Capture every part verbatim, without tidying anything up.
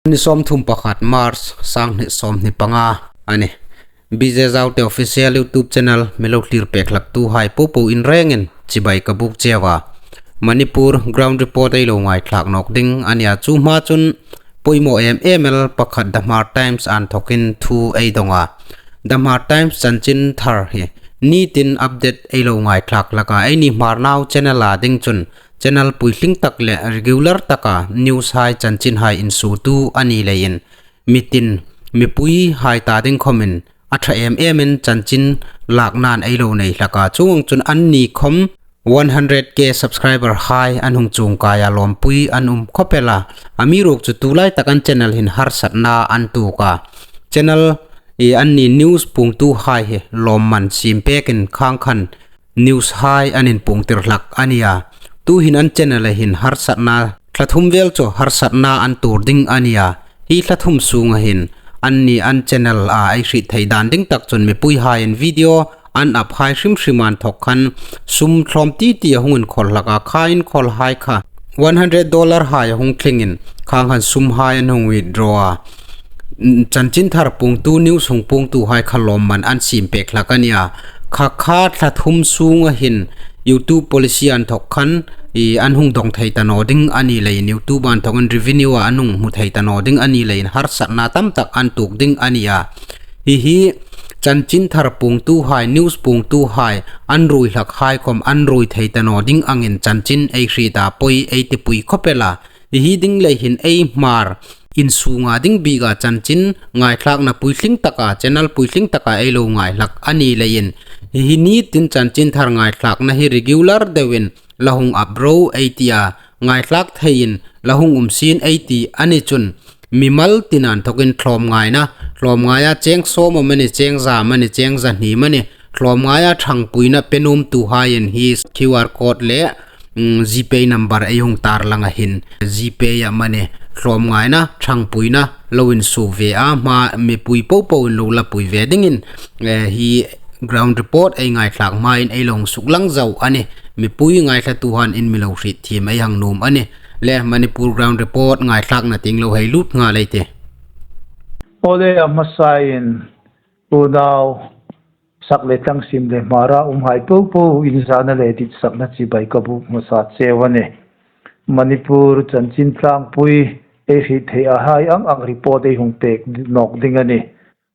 Ni sawmthum pakhat March, sanghni sawmhni panga a nih. B J Zaute Official YouTube channel mi lo thlir pek hlaktuhai popo in rengin chibai ka buk cheu a. Manipur ground report ei lo ngaithlak nawk ding a nia, chu hma chun poimaw em em el pakhat The Hmar Times inthawkin thu ei dawng a. The Hmar Times chanchin thar hi nitin update ei lo ngaithlak hlak a, eini Hmar Now channel a ding chun channel puitling tak le regular taka news hai chanchin hai insuotu a ni leiin, mitin mipui hai ta ding khawmin a ṭha em emin chanchin lakna'n ei lo nei hlak a. Chuong ang chun anni khawm one hundred K subscriber hai an hung chuong kai a, lawmpui an um khawp el a. Amiruokchu tulai tak an channel hin harsatna an tuok a. Channel i anni news puongtu hai hi lawmman siem pekin khang khan news hai an inpuongtir hlak a nia. Tuhin an channel a hin harsatna, thla thum vel chu harsatna an tuor ding a nia. Hi thla thum sunga hin anni an channel a ei hriet thei dan ding tak chun mipui haiin video an up hai hrim hrim inthawk khan sum tlawm ti ti a hung inkhol hlak a, kha inkhol hai kha one hundred dollar hai a hung thlingin khang khan sum hai an hung withdraw a. Chanchin thar puongtu, news hung puongtu hai kha lawmman an siem pek hlak a nia. Kha kha thla thum sunga hin YouTube policy inthawk khan i an hung dawng thei ta naw ding a ni leiin, YouTube inthawkin revenue a an hung hmu thei ta naw ding a ni leiin harsatna tam tak an tuok ding a nia. Hi hi chanchin thar puongtu hai, news puongtu hai an ruoi hlak hai khawm an ruoi thei ta naw ding angin chanchin ei hriet a, poi ei tipui khawp el a. Hi hi ding lei hin ei Hmar insunga ding bika chanchin ngaithlakna puitling taka, channel puitling taka ei lo ngai hlak a ni leiin, hi hi nitin chanchin thar ngaithlakna hi regular deuin la hung up ro ei tia, ngaithlak theiin la hung um sien ei ti a ni chun, mimal tina inthawkin tlawmngaina, tlawmngaia cheng sawm amani, cheng za amani, cheng zahni amani, tlawmngaia ṭhangpuina pe nuomtuhaiin hi Q R code le, mm, GPay number ei hung tarlang a hin, GPay amani, tlawmngaina, ṭhangpuina lo insuo ve a, hma mipui popoin lo lapui ve dingin, eh, hi ground report ei ngaithlak hmain ei lo hung suklang zo a nih. Mipui ngaithlatuhaiin mi lo hriet thiem ei hang nuom a nih. Le Manipur ground report ngaithlakna tieng lo hei lut nghal ei tih. Aw le, a hmasain unau sak le tlang, sim le hmara umhai popo inzana le ditsakna chibai ka buk hmasa cheu a nih. Manipur chanchin tlangpui ei hriet theihai ang ang report ei hung pek nawk ding a nih.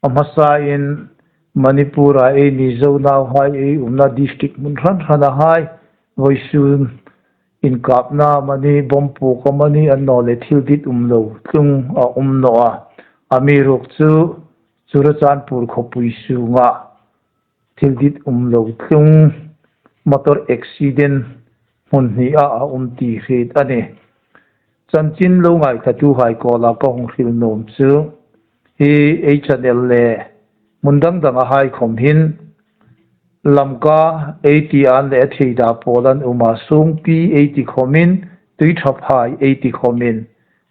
A hmasain Manipura eini Zo nauhai ei umna district hmun hran hranahai vawisun inkapna amani, bomb puok amani, annawleh thil dit um lo tlung a um naw a. Amiruokchu Churachandpur khawpui sunga thil dit um lo tlung, motor accident hmun hnia a um ti hriet a nih. Chanchin lo ngaithlatuhai kuoma ka hung hril nuom chu, hi ei channel le hmun dang dangahai khawm hin, Lamka ei ti an le a theida pawl an um a, Songpi ei ti khawmin, Tuiṭhaphai ei ti khawmin,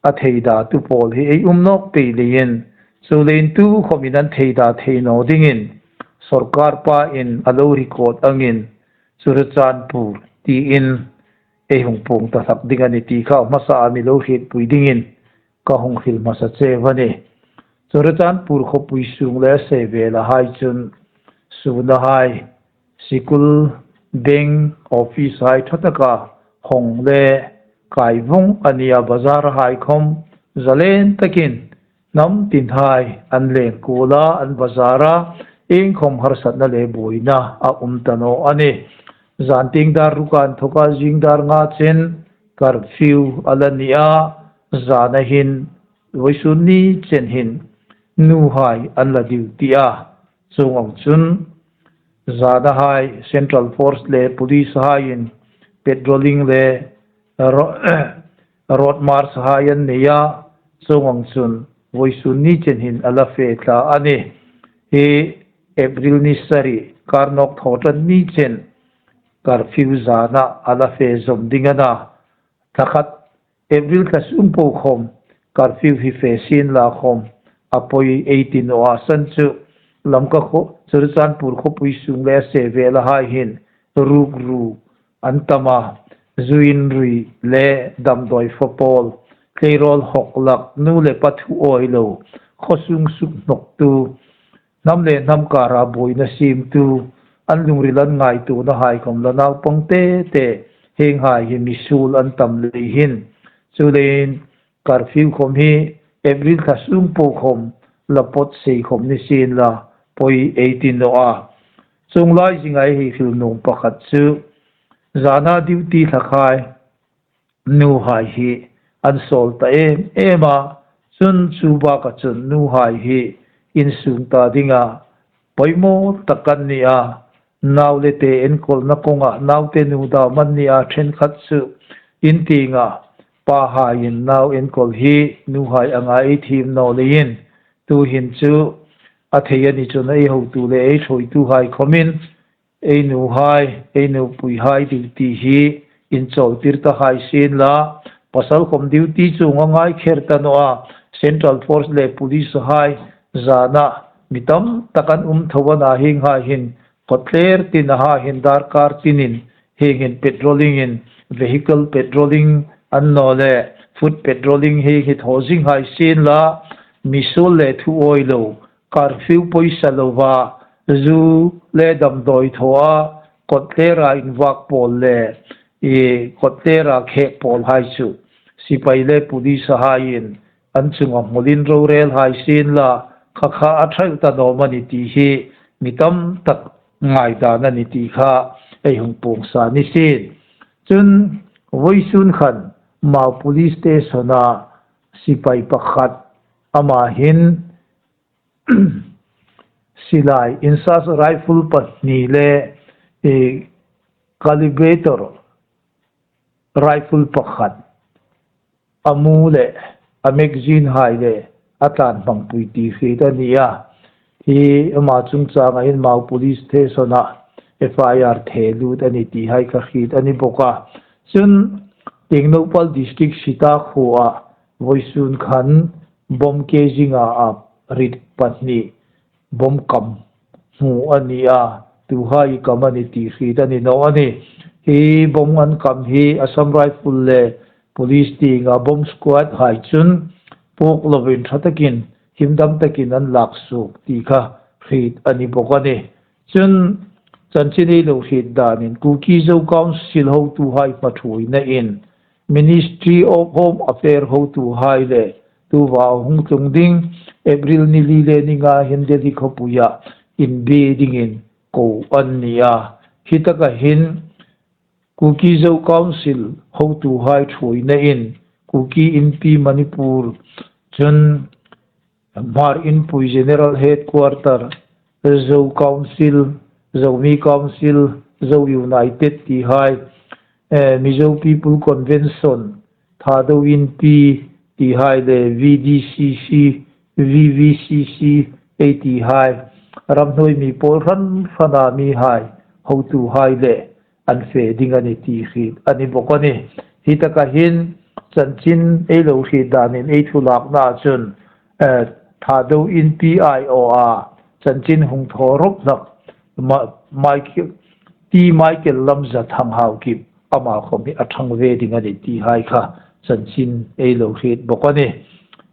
a theidatu pawl hi ei um nawk pei leiin, chuleiin tukhawmin an theida thei naw dingin, sawrkar pain a lo record angin, Churachandpur tiin ei hung puong ta hlak ding a nih ti kha hmasaa mi lo hrietpui dingin ka hung hril hmasa cheu a nih. Churachandpur khawpui sung le a sevêlahai chun sunahai, school, bank, office hai ṭha taka hawng le kai vawng a nia, bazarhai khawm zalen takin hnam tinhai an leng kuol a, an bazara iengkhawm harsatna le buoina a um ta naw a nih. Zantieng dar ruka inthawka zing dar nga chen curfew a la ni a, zana hin vawisun ni chen hin nuhai an la duty a. Chuong ang chun zanahai Central Force le police haiin patrolling le ro-, road march hai an nei a, chuong ang chun vawisun ni chen hin a la fe tlat a nih. Hi April ni sari, kar nawk thaw ṭan ni chen curfew zana a la fe zawm ding a na. Thla khat April thla sung po khawm curfew hi fe sien la khawm a poi ei ti naw a, san chu Lamka khaw, Churachandpur khawpui sung le a sevêlahai hin rukru an tam a, Zuinrui le Damdawi fa pawl tleirawl hawk lak, nu le pa thu awi lo, khawsung sukhnawktu, hnam le hnam kara buoina siemtu, an lungril an ngaituona hai khawm la naupang te te, hienghai hi misuol an tam lei hin. Chuleiin curfew khawm hi April thla sung po khawm la pawt sei khawm ni sien la, poi ei ti naw a. Chuong lai zinga ei hei hril nuom pakhat chu, zana duty thlakhai nuhai hi an sawl ta em em a, chun chu baka chun nuhai hi insung ta dinga poimaw tak an ni a, nau le te enkawlna kawnga naute nu dam an ni a, ṭhenkhat chu in tienga pahaiin nau enkawl hi nuhai anga ei thiem naw leiin, tuhin chu a thei a ni chun ei hotu le ei ṭhuoituhai khawmin ei nuhai, ei nupuihai duty hi inchawltir ta hai sien la, pasal khawm duty chuong a ngai kher ta naw a, Central Force le Police hai zana mi tam tak an um tho a na, hienghai hin kawttler tina ha hin darkar tinin hieng hin patrolling in, vehicle patrolling a ni naw le, foot patrolling hi hi thaw zing hai sien la, misuol le thu awi lo, curfew poisa lova, zu le damdawi thawa, kawttlera invak pawl le, i, kawttlera khek pawl hai chu, sipai le police haiin an chunga hmulin rorel hai sien la, kha kha a ṭha ta naw am a ni ti hi mi tam tak ngaidan a ni ti kha ei hung puong sa ni sien. Chun vawisun khan Mau Police Station-a sipai pakhat ama hin silai insertion rifle pahni le, e, calibrator rifle pakhat, a mu le a magazine hai le a tlan hmangpui ti hriet a ni a. Hi ama chungchanga hin Mau Police Station-a F I R the lut a ni ti hai kha hriet a ni bawk a. Chun Tengnoupal District Sita khuoa vawisun khan bomb kg nga a rit pahni bomb kam hmu a ni a, tuhai kam a ni ti hriet a ni naw a nih. Hi bomb an kam hi Assam Rifle le police tienga bomb squad hai chun puok lovin ṭha takin, himdam takin an lak suok ti kha hriet a ni bawk a nih. Chun chanchin ei lo hriet danin Kuki Zo Council hotuhai hmaṭhuoinain Ministry of Home Affairs hotuhai le tuta hung tlung ding April ni li le ni nga hin Delhi khawpuia inbie dingin ko an ni a. Hi taka hin Kuki Zo Council hotuhai ṭhuoinain Kuki Inpi Manipur, chun Hmar Inpui General Headquarter, Zo Council, Zomi Council, Zo United ti hai, eh, Mizo People Convention, Thado Inpi ti hai le V D C C, V V C C ei ti hai, ramhnuoi mi pawl hran hrana mi hai, hotuhai le an fe ding a ni ti hriet a ni bawk a nih. Hi taka hin chanchin ei lo hriet danin ei thu lakna chun, eh, Thado Inpi aiawha chanchin hung thaw rawp hlak Ma-, Michael, T Michael Lamza Thanghaukip ama khawm hi a ṭhang ve ding a ni ti hai kha chanchin ei lo hriet bawk a nih.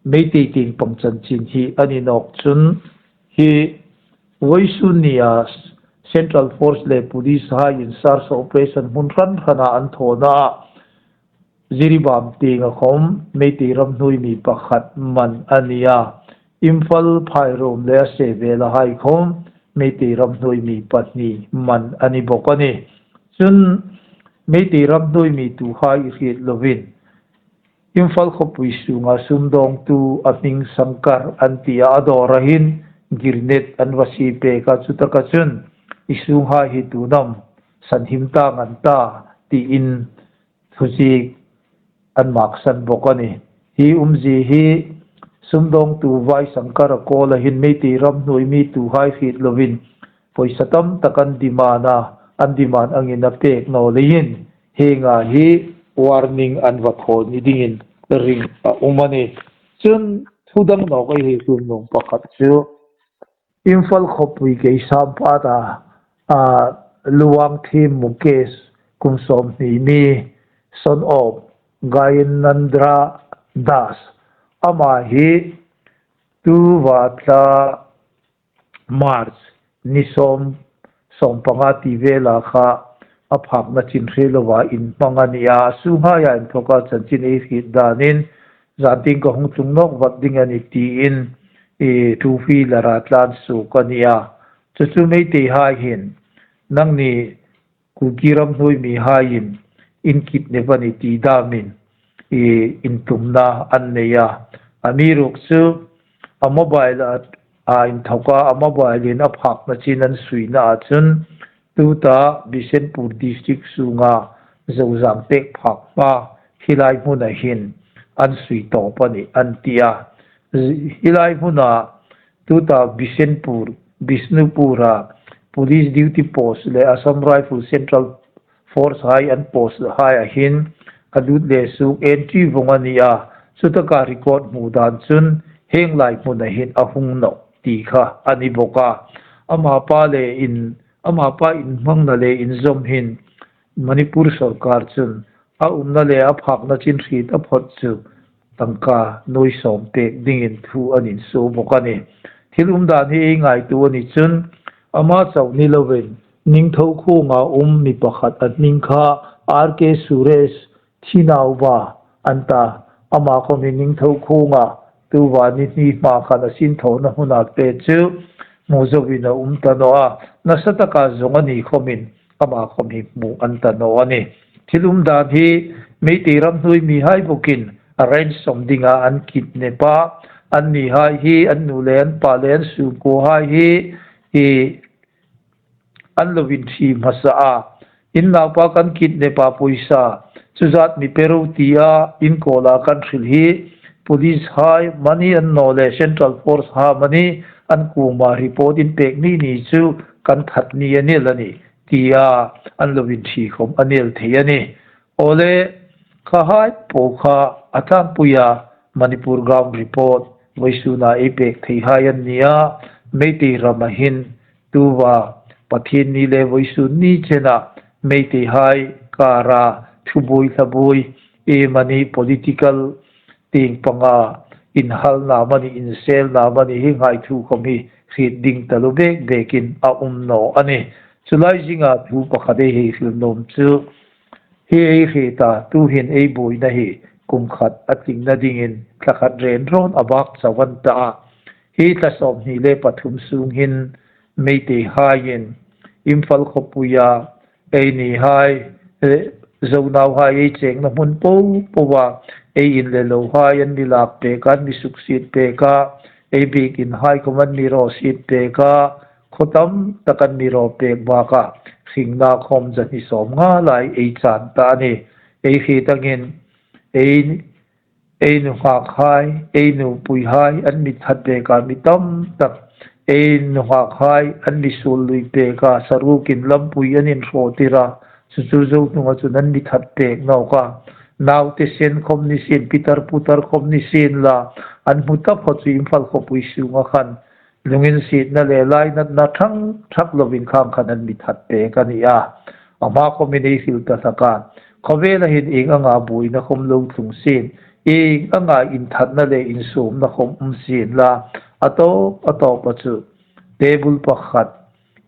Meitei tieng pang chanchin hi a ni nawk chun hi vawisun nia Central Force le police haiin search operation hmun hran hrana an thawna Jiribam tienga khawm Meitei ramhnuoi mi pakhat man a ni a. Imphal, Phairawm le a se vela hai khawm Meitei ramhnuoi mi pahni man a ni bawk a nih. Chun Meitei ramhnuoi mi tuhai hriet lovin Imphal khawpui sunga sumdawngtu a hming Sangkar an ti a, a dawra hin grenade an va sie pek a, chu taka chun i sunghai hi tu'n am sanhim ta ngan ta tiin thuziek an maksan bawk a nih. Hi umzie hi sumdawngtu vai Sangkar a kawla hin Meitei ramhnuoi mi tuhai hriet lovin pawisa tam tak an demand a, an demand angin a pek naw leiin hienga hi warning an va thaw ni dingin ring a um a nih. Chun thu dang nawk ei hei hril nuom pakhat chu Imphal khawpui Keisam phata, a, Luwangthim Mukesh kum sawmhni mi, son of Gayanendra Das. Ama hi tuta March ni sawm, sawm panga ti vela kha a phakna chin hre lova inhmang a ni a. Sunghai a inthoka chanchin ei hriet danin zantieng ka hung tlung nawk vat ding a ni tiin, e, two wheeler-a tlan suok a ni a. Chu chu Meiteihai hin, nangni Kuki ram hnuoi mihaiin in kidnap a ni ti damin, e, intumna an nei a. Amiruokchu a mobile-a, a inthoka, a mobile-in a phakna chin an suina a chun, tuta Bishnupur district sunga Zozang tek phak hma hi lai hmuna hin an sui tawp a nih an ti a. Hi lai hmuna tuta Bishnupur, Bishnupur-a police duty post le Assam Rifle Central Force hai an post hai a hin a lut le suok entry vong a ni a. Chutaka record hmu dan chun hieng lai hmuna hin a hung nawh ti kha a ni bawk a. Ama pa le in, ama pa inhmangna le inzawm hin Manipur sawrkar chun a umna le a phakna chin hriet a phawt chu tangka nuoi sawm pek dingin thu an insuo bawk a nih. Thil umdan hi ei ngaituo a ni chun, ama chau ni lovin Ningthoukhunga um mi pakhat a hming kha R K Suresh Thinauba an ta. Ama khawm hi Ningthoukhunga tuta ni hni hma khan a sinthawna hmuna te chu hmu zoin a um ta naw a. Nasa taka zawng a ni khawmin ama khawm hi hmu an ta naw a nih. Thil umdan hi Meitei ram hnuoi mihai bawkin a ransom dinga an kidnap a. Annihai hi an nu le an pa le an sungkuohai hi, hi an lo inhri hmasa a. In naupa kan kidnap a, pawisa chu zat mi pe ro tia in kawla kan hril hi, police hai mani an naw le Central Force hai mani an kuoma report in pek ni ni chu kan that ni a ni el a nih tia an lo inhri khawm a ni el thei a nih. Awle, kha hai po kha a tlangpuia Manipur Ground Report vawisuna ei pek thei hai an ni a. Meitei rama hin tuta Pathienni le vawisun ni chena Meiteihai kara thubuoi thlabuoi, e, mani political tieng panga inhalna mani, inselna mani hi ngaithlak khawm hi hriet ding taluo bek bekin a um naw a nih. Chu lai zinga thu pakhat ei hei hril nuom chu, hi ei hrieta tuhin ei buoina hi kum khat a tlingna dingin thla khat ren rawn a bak chau an ta a. Hi thla sawmhni le pathum sung hin Meiteihaiin Imphal khawpuia einihai, eh, Zo nauhai ei chengna hmun po poa, ei in le lohai an mi lak pek a, an mi suksiet pek a, ei biekinhai khawm an mi raw siet pek a, khaw tam tak an mi raw pek bak a, hringna khawm zahni sawmnga lai ei chan ta a nih. Ei hriet angin, ei, ei nunghakhai, ei nupuihai an mi that pek a, mi tam tak, ei nunghakhai an mi suol lui pek a, sarukin lampui an inhraw tir a, chu chu zo hnunga chun an mi that pek nawk a. Naute sen khawm ni sien, pitar putar khawm ni sien la, an hmu taphawt chu Imphal khawpui sunga khan lunginsietna le lainatna thang thak lovin khang khan an mi that pek a ni a. Ama khawmin ei hril ta hlak a. Khawvela hin ieng anga buoina khawm lo tlung sien, ieng anga inthatna le insumna khawm um sien la, a tawp, a tawpa chu table pakhat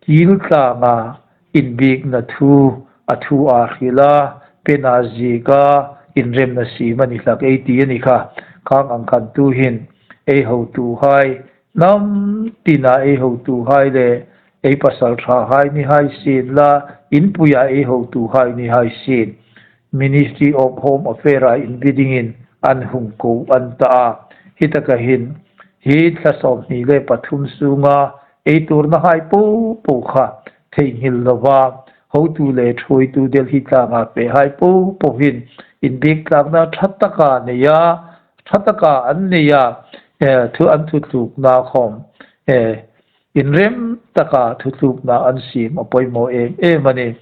kil tlanga inbiekna thu, a thu a hril a, pena zieka inremna siem a ni hlak ei ti a ni kha. Khang ang khan tuhin ei hotuhai, hnam tina ei hotuhai le ei pasalṭhahai ni hai sien la, inpuia ei hotuhai ni hai sien, Ministry of Home Affairs-a inbi dingin an hung ko an ta a. Hi taka hin, hi thla sawmhni le pathum sunga ei tuornahai po po kha theinghil lova hotu le ṭhuoitu Delhi tlanga fehai po po hin inbiek tlakna ṭha taka nei a, ṭha taka an nei a, eh, thu an thutlukna khawm, eh, inrem taka thutlukna an siem a poimaw em em a nih.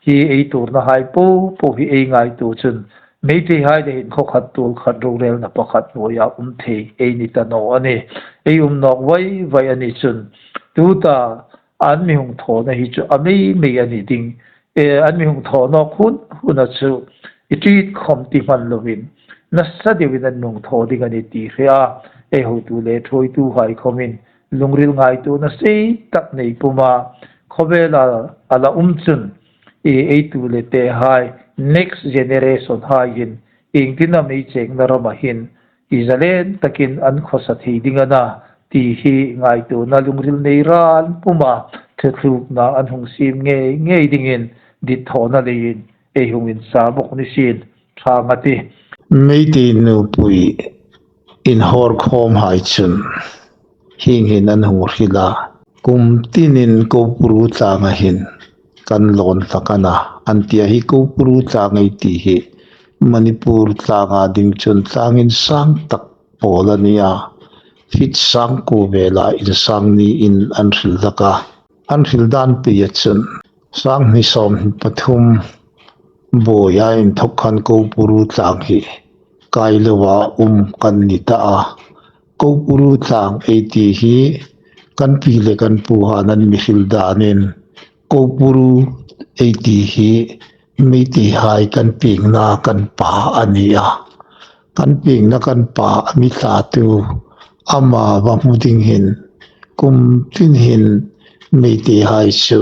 Hi ei tuornahai po po hi ei ngaituo chun Meiteihai le hin khaw khat tuol khat rorelna pakhat hnuoia um thei ei ni ta naw a nih. Ei um nawk vai vai a ni chun tuta an mi hung thawna hi chu a mei mei a ni ding. E, an mi hung thaw nawk hun huna chu i ṭi khawm ti hman lovin, nasa deuin an hung thaw ding a nih ti hre a. Ei hotu le ṭhuoituhai khawmin lungril ngaituona sei tak nei puma khawvela a la um chun, ei tu le tehai, next generation hai hin iengtin am ei chengna rama hin i zalen takin an khawsa thei ding a na ti hi ngaituona lungril nei ran puma thuthlukna an hung siem ngei ngei dingin dit thawna leiin ei hung insa bawk ni sien ṭha ngati. Meitei nupui inhawr khawmhai chun hieng hin an hung hril a, kum tinin Kopuru tlanga hin kan lawn hlak a na, an tia hi. Kopuru tlang ei ti hi Manipur tlanga ding chun tlang insang tak pawl a ni a, feet sang kuo vela insang niin an hril hlak a. An hril dan peia chun sang hni sawm hni pathum buoia inthok khan Kopuru tlang hi kai loa um kan ni ta a. Kopuru tlang ei ti hi kan pi le kan puhan an mi hril danin Kopuru ei ti hi Meiteihai kan piengna kan pa a ni a. Kan piengna kan pa a mi thlatu ama va hmu ding hin kum tin hin Meiteihai chu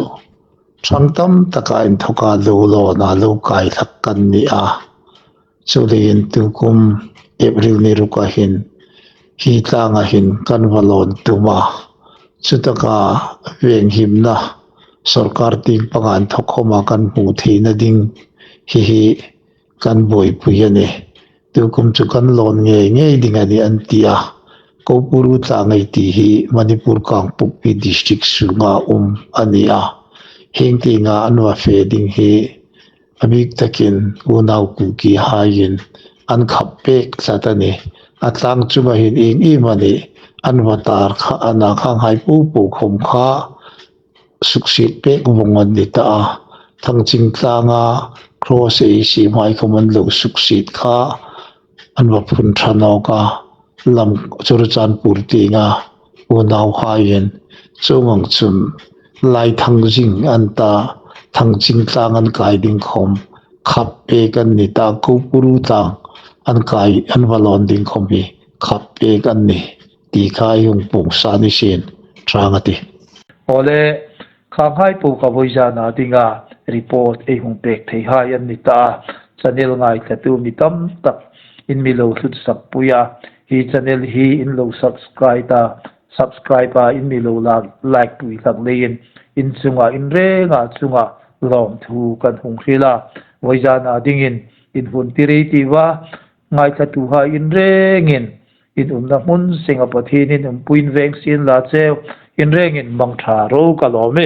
ṭhang tam taka inthoka lo lawna lo kai hlak kan ni a. Chuleiin tukum April ni ruka hin hi tlanga hin kan va lawn tum a. Chutaka venghimna sawrkar tieng panga inthok khawma kan hmu theina ding hi hi kan buoipui a nih. Tukum chu kan lawn ngei ngei ding a nih an ti a. Kopuru tlang ei ti hi Manipur Kangpokpi district sunga um a ni a. Hieng tienga an va fe ding hi a bik takin unau Kukihaiin an khap pek tlat a nih. A tlang chunga hin ieng iemani an va tar kha a na, khanghai popo khawm kha suksiet pek vawng an ni ta a. Thangching tlanga cross ei siemhai khawm an lo suksiet kha an va phun ṭha nawk a. Lam Churachandpur tienga unauhaiin chuong ang chun Laithangching an ta, Thangching tlang an kai ding khawm khap pek an ni ta, Kopuru tlang an kai an va lawn ding khawm hi khap pek an ni ti kha ei hung puong sa ni sien ṭha ngati. Awle, khanghai po kha vawizana dinga report ei hung pek theihai an ni ta a. Channel ngaithlatu mi tam tak in mi lo hlut sak pui a. Hi channel hi in lo subscribe a, subscribe a in mi lo la-, like pui hlak leiin in chunga, in renga chunga lawmthu kan hung hril a. Vawizana dingin in hun tir ei tiu a, ngaithlatuhai in rengin in umna hmun senga Pathienin umpuiin veng sien la cheu, in rengin mang ṭha ro ka lawm e.